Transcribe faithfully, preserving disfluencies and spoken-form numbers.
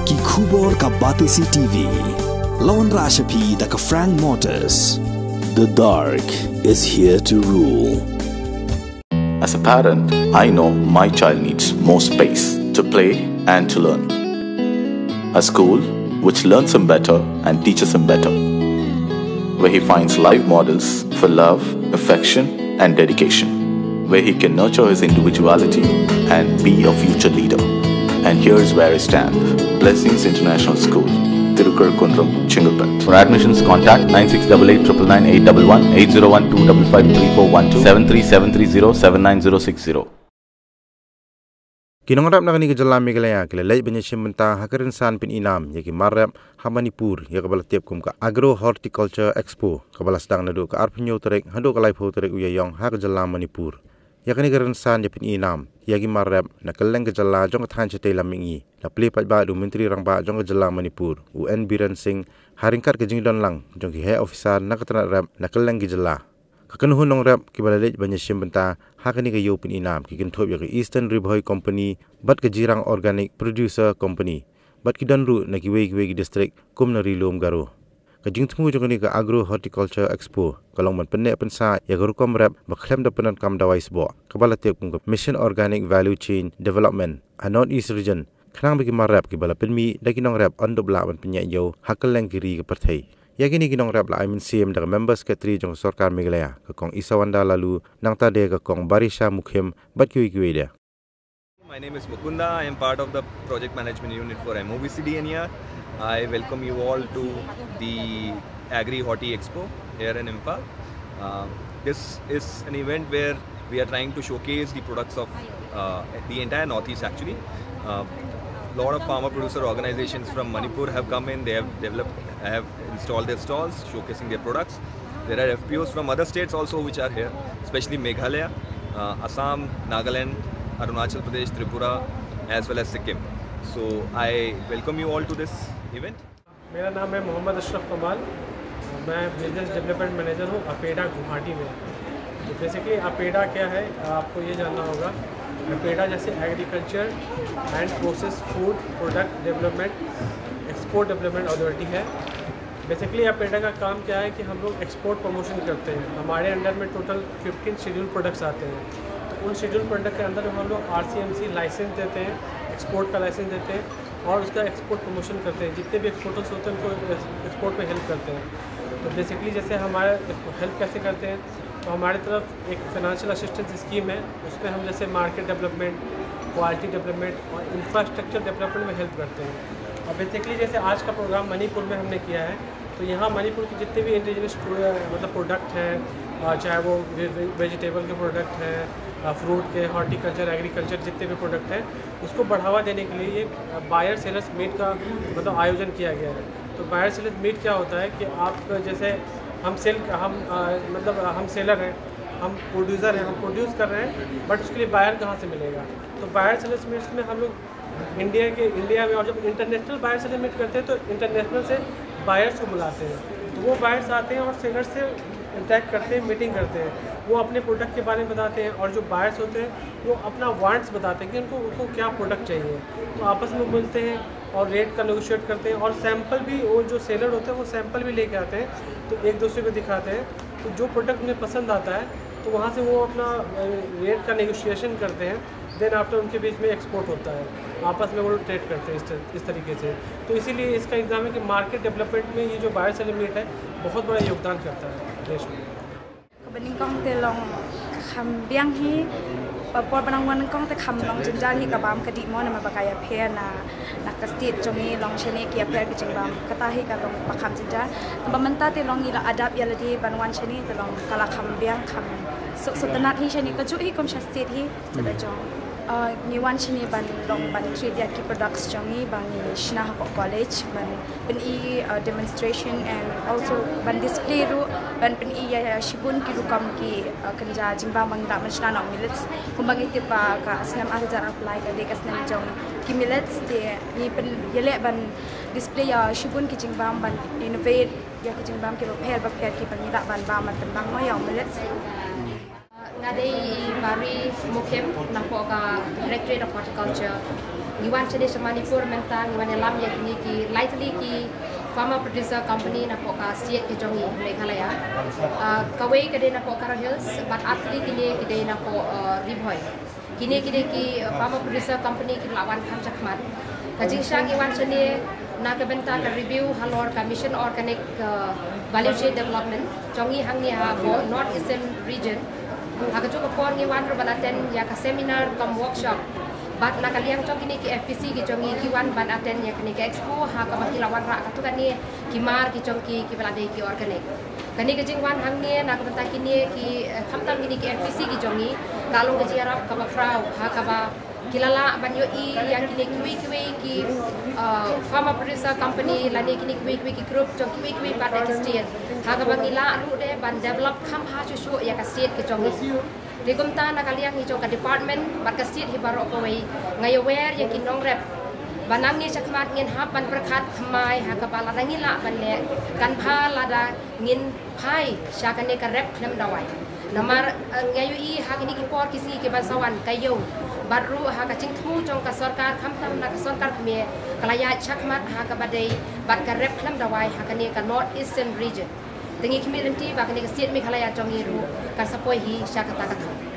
Ki khubor ka Batesi T V. La wanrah sha phi da ka Frank Motors. The dark is here to rule. As a parent, I know my child needs more space to play and to learn. A school which learns him better and teaches him better, where he finds live models for love, affection, and dedication, where he can nurture his individuality and be a future leader. And here's where I stand. Blessings International School, Tirukkarakunnam, Chengalpet. For admissions, contact nine six double eight triple nine eight double one, eight zero one two double five three four one two, seven three seven three zero seven nine zero six zero. Ki nongrep na kane ka jylla Meghalaya ki la leit ban ïashim bynta ha ka rynsan pyni nam ïa ki mar rep ha Manipur, ïa kaba la tip kum ka Agro Horticulture Expo, kaba la sdang naduh ka arphew hynñiew tarik haduh ka laiphew tarik u Ïaïong ha ka jylla Manipur. Ïa kane ka rynsan ïa pyni nam ïa ki mar rep na kylleng ka jylla jong ka thaiñ shatei lam mihngi la plie paidbah da u Myntri Rangbah jong ka jylla Manipur, u N Biren Singh, ha ryngkat ka jingdon lang jong ki heh officer na ka tnat rep na kylleng ki jylla. Ka kynhun nongrep kiba la leit ban ïashim bynta ha kane ka ïew pyni nam ki kynthup ïa ka Eastern Ri Bhoi Company bad ka Jirang Organic Producer Company, bad ki don ruh na kiwei kiwei ki district kum na Ri Lum Garo. Ka jingthmu jong kane ka Agro Horticulture Expo ka long ban pynneh pynsah ïa ka rukom rep ba khlem da pyndonkam dawai sboh, kaba la tip kum ka Mission Organic Value Chain Development ha North East Region, khnang ba ki mar rep kiba la pynmih da ki nongrep yn dup lah ban pynïaid ïew ha kylleng ki ri ka pyrthei. Ïa kine ki nongrep la ai mynsiem da ka Member Secretary jong ka Sorkar Meghalaya, ka Kong Isawanda Laloo, nangta de ka Kong Barisha Mukhim bad kiwei kiwei de. My name is Mukunda. I am part of the project management unit for M O V C D N E R. I welcome you all to the Agri Horti Expo here in Imphal. Uh, this is an event where we are trying to showcase the products of uh, the entire Northeast, actually. A lot of farmer producer organizations from Manipur have come in. They have developed, have installed their stalls, showcasing their products. There are F P Os from other states also which are here, especially Meghalaya, uh, Assam, Nagaland, Arunachal Pradesh, Tripura, as well as Sikkim. So I welcome you all to this event. मेरा नाम है मोहम्मद अशरफ कमाल। मैं बिजनेस डेवलपमेंट मैनेजर हूँ अपेडा गुवाहाटी में। तो बेसिकली अपेडा क्या है, आपको ये जानना होगा। अपेडा जैसे एग्रीकल्चर एंड प्रोसेस फूड प्रोडक्ट डेवलपमेंट, एक्सपोर्ट डेवलपमेंट अथॉरिटी है। बेसिकली अपेडा का काम क्या है कि हम लोग एक्सपोर्ट प्रमोशन करते हैं। हमारे अंडर में टोटल फिफ्टीन शेड्यूल प्रोडक्ट्स आते हैं। तो उन शेड्यूल प्रोडक्ट के अंदर में हम लोग आर लाइसेंस देते हैं, एक्सपोर्ट का लाइसेंस देते हैं और उसका एक्सपोर्ट प्रमोशन करते हैं। जितने भी एक्सपोर्टर्स होते हैं उनको एक्सपोर्ट में हेल्प करते हैं। तो बेसिकली जैसे हमारे हेल्प कैसे करते हैं, तो हमारी तरफ एक फाइनेंशियल असिस्टेंस स्कीम है, उसमें हम जैसे मार्केट डेवलपमेंट, क्वालिटी डेवलपमेंट और इंफ्रास्ट्रक्चर डेवलपमेंट में हेल्प करते हैं। और बेसिकली जैसे आज का प्रोग्राम मणिपुर में हमने किया है, तो यहाँ मणिपुर के जितने भी इंडिजिनस प्रो-, मतलब प्रोडक्ट हैं, अ, चाहे वो वे-, वे-, वेजिटेबल के प्रोडक्ट हैं, अ, फ्रूट के, हॉर्टिकल्चर, एग्रीकल्चर जितने भी प्रोडक्ट हैं, उसको बढ़ावा देने के लिए ये, अ, बायर सेलर्स मीट का मतलब आयोजन किया गया है। तो बायर सेलर्स मीट क्या होता है कि आप जैसे हम सेल, हम, अ, मतलब, अ, हम सेलर हैं, हम प्रोड्यूसर हैं, हम प्रोड्यूस कर रहे हैं, बट उसके लिए बायर कहाँ से मिलेगा? तो बायर सेलर्स मीट्स में हम लोग इंडिया के, इंडिया में, और जब इंटरनेशनल बायर सेलर मीट करते हैं तो इंटरनेशनल से बायर्स को बुलाते हैं, तो वो बायर्स आते हैं और सेलर्स से इंटरेक्ट करते हैं, मीटिंग करते हैं, वो अपने प्रोडक्ट के बारे में बताते हैं और जो बायर्स होते हैं वो अपना वांट्स बताते हैं कि उनको, उनको क्या प्रोडक्ट चाहिए। तो आपस में मिलते हैं और रेट का नेगोशिएट करते हैं और सैंपल भी, वो जो सेलर होते हैं वो सैंपल भी लेके आते हैं, तो एक दूसरे को दिखाते हैं। तो जो प्रोडक्ट उन्हें पसंद आता है तो वहाँ से वो अपना, अ, रेट का नेगोशिएशन करते हैं। देन आफ्टर उनके बीच में एक्सपोर्ट होता है, आपस में वो लोग ट्रेड करते हैं इस तर-, इस तरीके से। तो इसीलिए इसका एग्जाम है कि मार्केट डेवलपमेंट में ये जो बायर सेलर मीट है, बहुत बड़ा योगदान करता है देश में। Kaba nyngkong te long kham biang hi, ba por ba nang wan nyngkong te kham long jynjar hi ka bam ka dih mo, namar ba ka ïapher na, na ka state jong ngi long shane ki ïapher ki jingbam, kata hi ka long ba kham jynjar. Ba mynta te long ngi la adapt ïa lade ban wan shane te long ka la kham biang, kham suk suk tynat hi shane, ka juh hi kum sha state hi. State jong, uh, ngi wan shane ban long ban treat ïa ki products jong ngi ba ngi shna ha college, ban pyni, uh, demonstration and also ban display ruh, ban pyni ïa, ïa shibun ki rukom ki, uh, kynja jingbam ba ngi lah ban shna na u millets. Kumba ngi tip ba ka snem ar hajar arphew lai ka dei ka snem jong ki millets, te ngi pyn ïaleh ban display ïa shibun ki jingbam, ban innovate ïa ki jingbam kiba pher ba pher kiba ngi lah ban bam ban pynbang noh ïa u millets. Nga dei i Bari Mukhim napoh ka Directorate of Horticulture. Ngi wan shane sha Manipur mynta, ngi wan ïalam ïa kine ki lai tylli ki farmer producer company napoh ka state ka jong ngi Meghalaya. Ah, kawei ka dei napoh Garo Hills, bad ar tylli kine ki dei napoh, ah, Ri Bhoi. Kine ki dei ki, ah, farmer producer company kiba la wan kham shakhmat. Ka jingshah ngi wan shane na ka bynta ka review halor ka Mission Organic, ah, Value Chain Development jong ngi hangne hapoh North Eastern Region. Ha kajuh ka por ngi wan ruh ban attend ïa ka seminar cum workshop. Bad na ka liang jong kine ki F P C ki jong ngi, ki wan ban attend ïa kane ka expo ha kaba ki la wanrah katto katne ki mar ki jong ki kiba la dei ki organic. Kane ka jingwan hangne na ka bynta kine ki, eh, khamtam kine ki F P C ki jong ngi, ka long ka jingïarap kaba khraw ha kaba ki la lah ban ïohi ïa kine kiwei kiwei ki, uh, farmer producer company lane kine kiwei kiwei ki group jong kiwei kiwei pat ki state. Ha kaba ngi lah ruh de ban develop kham bha shuh shuh ïa ka state ka jong ngi. Te kumta na ka liang hi jong ka department bad ka state hi baroh kawei, nga ïawer ïa ki nongrep ba nangne shakhmat ngin hap ban pyrkhat thymmai ha kaba lada ngi lah ban leh, kan bha lada ngin phai sha kane ka rep khlem dawai. Namar, eh, nga ïohi ha kine ki por ki sngi ki ban sa wan ka ïew bad ruh ha ka jingthmu jong ka sorkar, khamtam na ka sorkar kmie, ka la ïaid shakhmat ha kaba dei bad ka rep khlem dawai ha kane ka North Eastern Region. Te ngi khmih lynti ba kane ka state Meghalaya jong ngi ruh kan sa poi hi sha kata ka thaw.